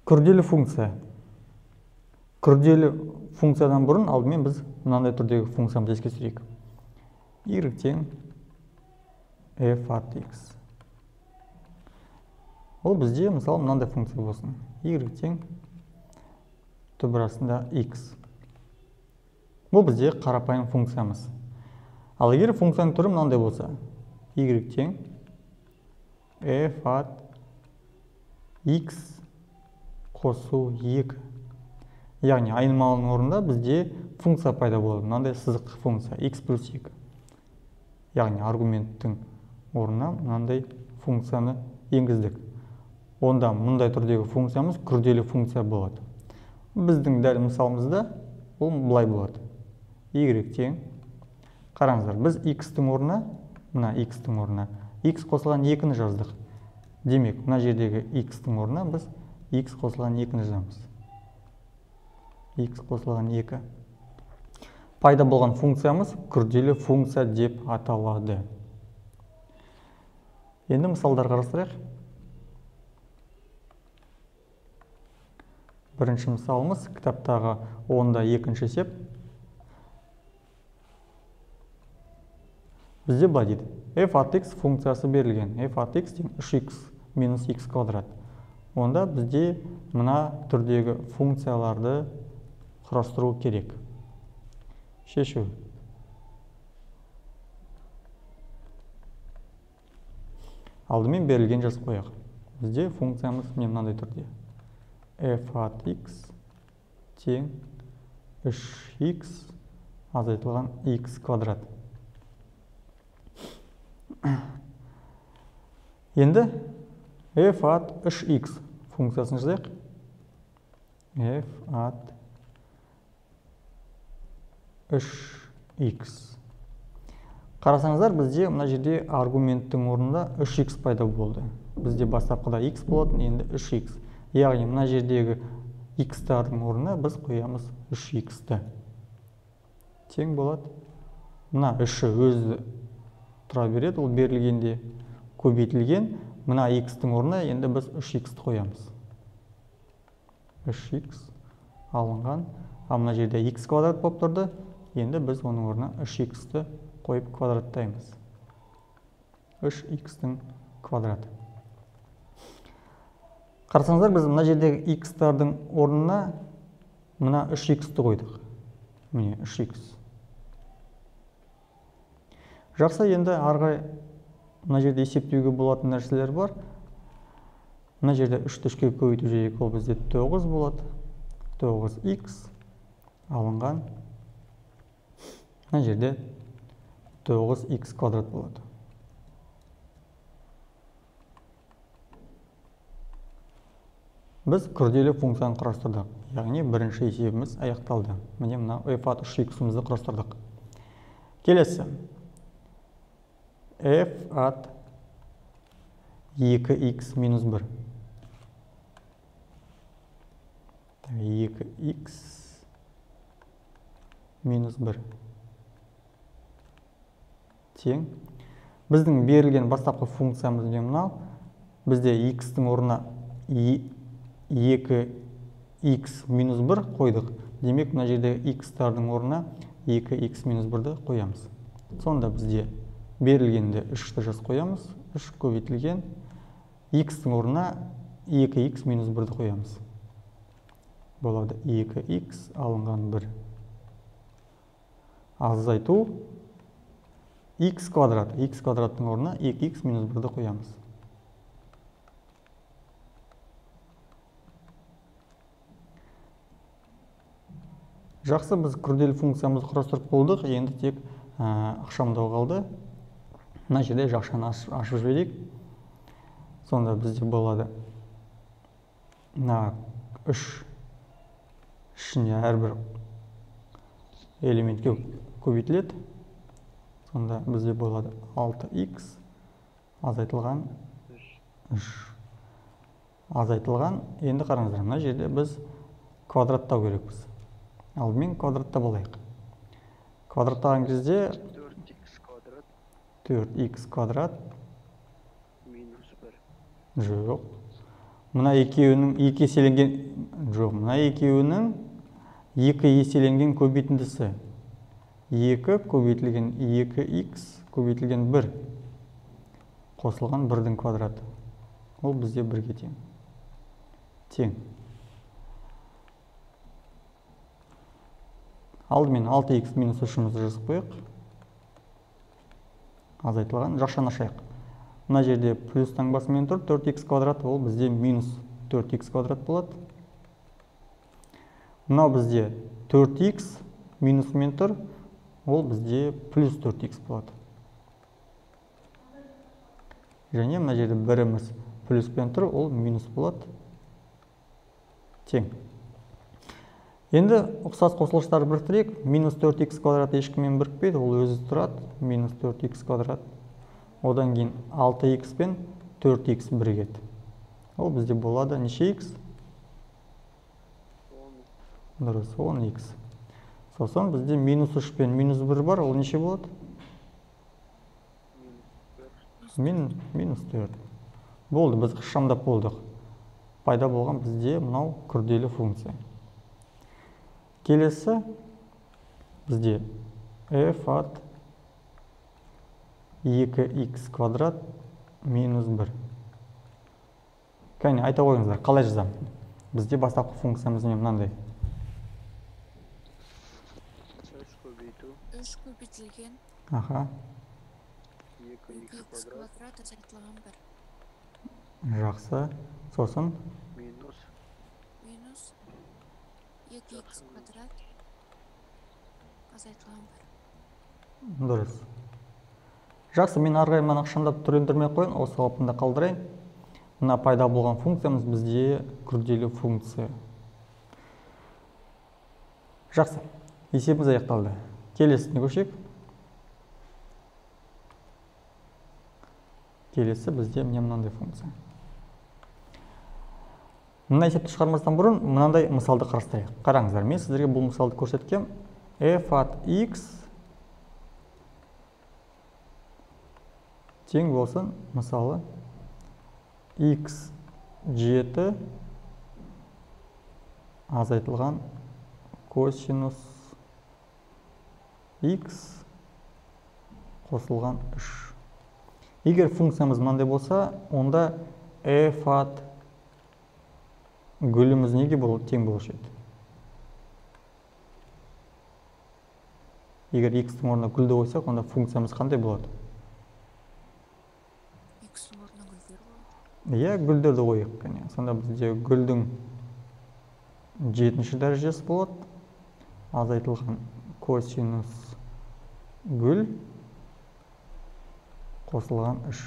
Күрделі функция. Күрделі функциядан бұрын алдымен біз мынандай түрдегі функциямызды еске түсірейік. Y тең f от x. Ол бізде мысалы мынандай функция болсын. Y тең түбір астында x. Бұл бізде қарапайым функциямыз. Ал егер функцияның түрі мынандай болса, y тең f от x қосу 2. Яғни айнымалының орнында бізде функция пайда болады. Мынандай сызықтық функция x плюс 2. Яғни аргументтің орнына мынандай функцияны енгіздік. Онда мұндай түрдегі функциямыз күрделі функция болады. Біздің дәл мысалымызда ол былай болады. Y тең, қараңыздар, біз x-тің орнына, мына x-тің орнына x қосылған 2-ні жаздық. Демек, мына жердегі x-тің орнына біз x қосылған 2-ні жазамыз. X қосылған 2. Пайда болған функциямыз күрделі функция деп аталады. Енді мысалдар қарастырайық. Бірінші мысалымыз кітаптағы 10-да 2 есеп. Бізде былай дейді. F от x функциясы берілген. F от x тең 3x минус x квадрат. Онда бізде мына түрдегі функцияларды құрастыру керек. Шешу. Алдымен берілген жазып қояйық. Бізде функциямыз міне мынандай түрде. F от x тең 3x азайтылған x квадрат. Енді f от 3x функциясын жазайық. F от 3x. Қарасаңыздар, бізде мына жерде аргументтің орнында 3x пайда болды. Бізде бастапқыда x болатын, енді 3x. Яғни мына жердегі x-тардың орнына біз қоямыз 3x-ті. Тең болады. Мына 3-і өзі тұра береді, ол берілгенде көбейтілген. Мына x-тің орнына енді біз 3x-ті қоямыз. 3x алынған. Ал мына жерде x квадрат болып тұрды. Енді біз оның орнына 3x-ті қойып квадраттаймыз. 3x-тің квадраты. Қарасаңыздар, біз мына жердегі x-тардың орнына мына 3x-ті қойдық. Міне 3x. Жақсы, енді ары қарай мына жерде есептеуге болатын нәрселер бар. Мына жерде 3-ті 3-ке көбейту жүйесі, ол бізде 9 болады. 9x алынған. Мына жерде 9x квадрат болады. Біз күрделі функцияны құрастырдық. Яғни бірінші есебіміз аяқталды. Міне мына f от 3x-імізді құрастырдық. Келесі. F от 2x минус 1. 2x минус 1. Тең. Біздің берілген бастапқы функциямыз не мынау? Бізде x-тің орнына 2x минус 1 қойдық. Демек, мына жерде x-тардың орнына 2x минус 1-ді қоямыз. Сонда бізде берілгенде 3-ті жазып қоямыз. 3 көбейтілген x-тің орнына 2x минус 1-ді қоямыз. Болады 2x алынған 1. Азайту x квадрат. X квадраттың орнына 2x минус 1-ді қоямыз. Жақсы, біз күрделі функциямызды құрастырып болдық. Енді тек ықшамдау қалды. Мына жерде жақшаны ашып жіберейік. Сонда бізде болады мына 3 ішіне әрбір элементке көбейтіледі. Сонда бізде болады 6x азайтылған 3. Азайтылған. Енді қараңыздар, мына жерде біз квадраттау керекпіз. Алдымен квадраттап алайық. Квадраттаған кезде 4x квадрат 4x квадрат минус 1. Жоқ. Мына екеуінің екі еселенген, жоқ, мына екеуінің екі еселенген көбейтіндісі. 2 көбейтілген 2х көбейтілген 1 қосылған 1-дің квадраты. Ол бізде 1-ге тең. Тең. Алдымен 6х минус 3-імізді жазып қояйық. Азайтылған. Жақшаны ашайық. Мына жерде плюс таңбасымен тұр, 4х квадрат, ол бізде минус 4х квадрат болады. Мынау бізде 4х минусымен тұр, ол бізде плюс 4х болады. Және мына жерде біріміз плюспен тұр, ол минус болады. Тең. Енді ұқсас қосылғыштарды біріктірейік. Минус 4х квадрат ешкіммен бірікпейді, ол өзі тұрады. Минус 4х квадрат. Одан кейін 6х пен 4х бірігеді. Ол бізде болады неше х? Дұрыс, 10х. Сосын бізде минус 3 пен минус 1 бар, ол неше болады? Минус 4. Болды, біз ықшамдап болдық. Пайда болған бізде мынау күрделі функция. Келесі бізде f от 2х квадрат минус 1. Кәне, айта қойыңыздар, қалай жазамын? Бізде бастапқы функциямыз не мынандай? 3 көбейту. 3 көбейтілген. Аха. 2х квадрат азайтылған 1. Жақсы. Сосын? Минус. Минус 2х квадрат азайтылған 1. Дұрыс. Жақсы, мен ары қарай мынаны ықшамдап түрлендірмей қояйын, осы қалпында қалдырайын. Мына пайда болған функциямыз бізде күрделі функция. Жақсы, есебіміз аяқталды. Келесіне көшейік. Келесі бізде міне мынандай функция. Мына есепті шығармастан бұрын мынандай мысалды қарастырайық. Қараңыздар, мен сіздерге бұл мысалды көрсеткем. F от x тең болсын, мысалы, x 7 азайтылған косинус x қосылған 3. Егер функциямыз мынандай болса, онда f от гүліміз неге тең болушы еді? Егер x-тің орнына гүлді қойсақ, онда функциямыз қандай болады? X-тің орнына гүлдер болады. Иә, гүлдерді қояйық. Кәне. Сонда бізде гүлдің 7-ші дәрежесі болады. Азайтылған косинус гүл қосылған 3.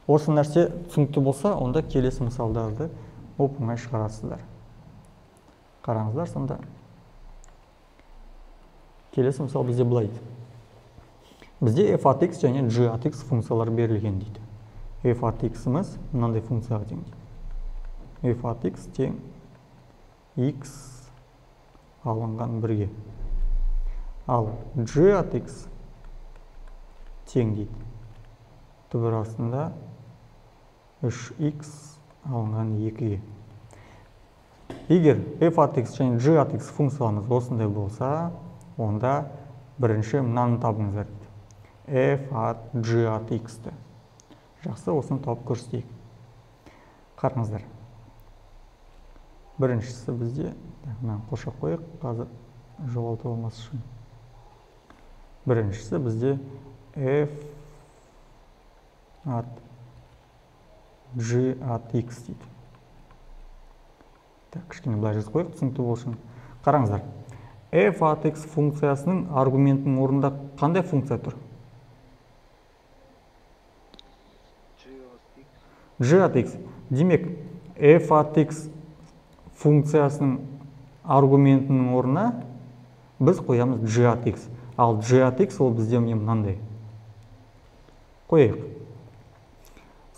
Осы нәрсе түсінікті болса, онда келесі мысалдарды оп-оңай шығарасыздар. Қараңыздар, сонда келесі мысал бізде былай дейді. Бізде f от x және g от x функциялары берілген дейді. F от x-іміз мынандай функцияға тең дейді. F от x тең x алынған 1-ге. Ал g от x тең дейді. Түбір астында 3x алынған 2-ге. Егер f от x және g от x функцияларымыз осындай болса, онда бірінші мынаны табыңыздар дейді. F от g от x-ті. Жақсы, осыны тауып көрсетейік. Қараңыздар. Біріншісі бізде, мынаны қоршап қояйық, қазір жоғалтып алмас үшін. Біріншісі бізде f от g от x дейді. Так, кішкене былай жазып қояйық, түсінікті болу үшін. Қараңыздар. F от x функциясының аргументінің орнында қандай функция тұр? G от x. Демек, f от x функциясының аргументінің орнына біз қоямыз g от x. Ал g от x ол бізде міне мынандай. Қояйық.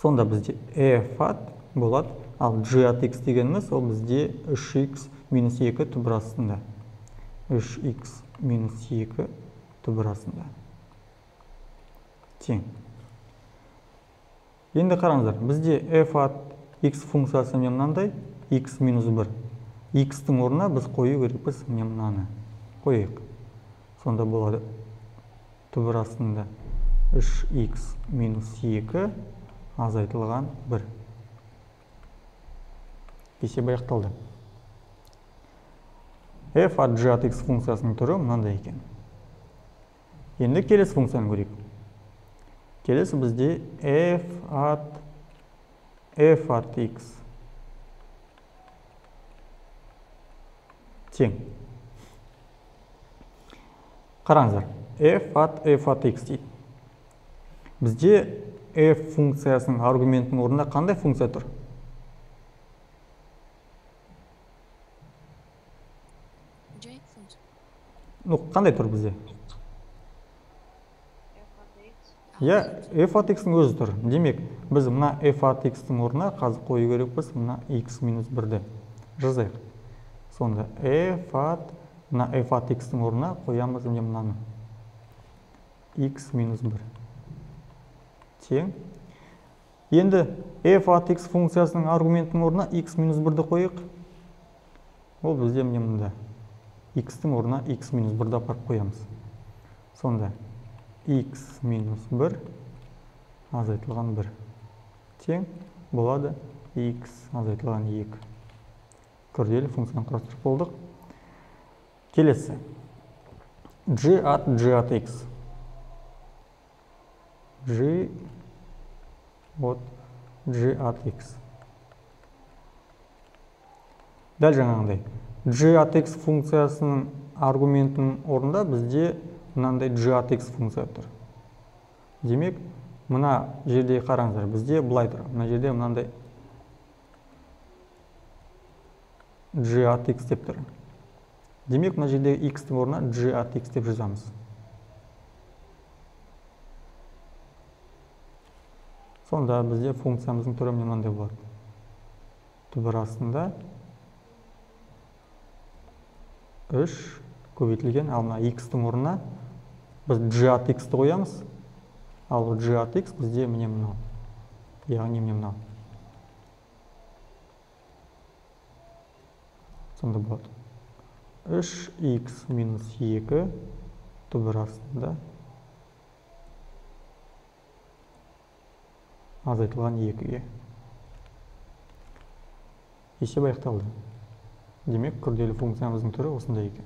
Сонда бізде f от болады, ал g от x дегеніміз ол бізде 3x минус 2 түбір астында. 3x минус 2 түбір астында. Тең. Енді қараңыздар, бізде f от X функциясы міне мынандай, x минус 1. X-тің орнына біз қою керекпіз міне мынаны. Қояйық. Сонда болады түбір астында 3x минус 2 азайтылған 1. Есеп аяқталды. F от g от x функциясының түрі мынандай екен. Енді келесі функцияны көрейік. Келесі бізде f от x тең. Қараңыздар, f от x дейді. Бізде f функциясының аргументінің орнында қандай функция тұр? Жай функция. Ну, қандай тұр бізде? Иә, f от x-ің өзі тұр. Демек, біз мына f от x-тің орнына қазір қою керекпіз мына x минус 1-ді. Жазайық. Сонда f от, мына f от x-тің орнына қоямыз міне мынаны. X минус 1. Тең. Енді f от x функциясының аргументінің орнына x минус 1-ді қойық. Ол бізде міне мында. X-тің орнына x минус 1-ді апарып қоямыз. Сонда x минус 1 азайтылған 1 тең болады x азайтылған 2. Күрделі функцияны құрастырып болдық. Келесі. G от g от x. G от g от x. Дәл жаңағындай. G от x функциясының аргументінің орнында бізде мынандай g от x функция тұр. Демек, мына жерде қараңыздар, бізде былай тұр. Мына жерде мынандай g от x деп тұр. Демек, мына жерде x-тің орнына g от x деп жазамыз. Сонда бізде функциямыздың түрі міне мынандай болады. Түбір астында 3 көбейтілген, ал мына x-тің орнына біз g от x-ті қоямыз. Ал g от x бізде міне мынау. Яғни міне мынау. Сонда болады 3x минус 2 түбір астында азайтылған 2-ге. Есеп аяқталды. Демек, күрделі функциямыздың түрі осындай екен.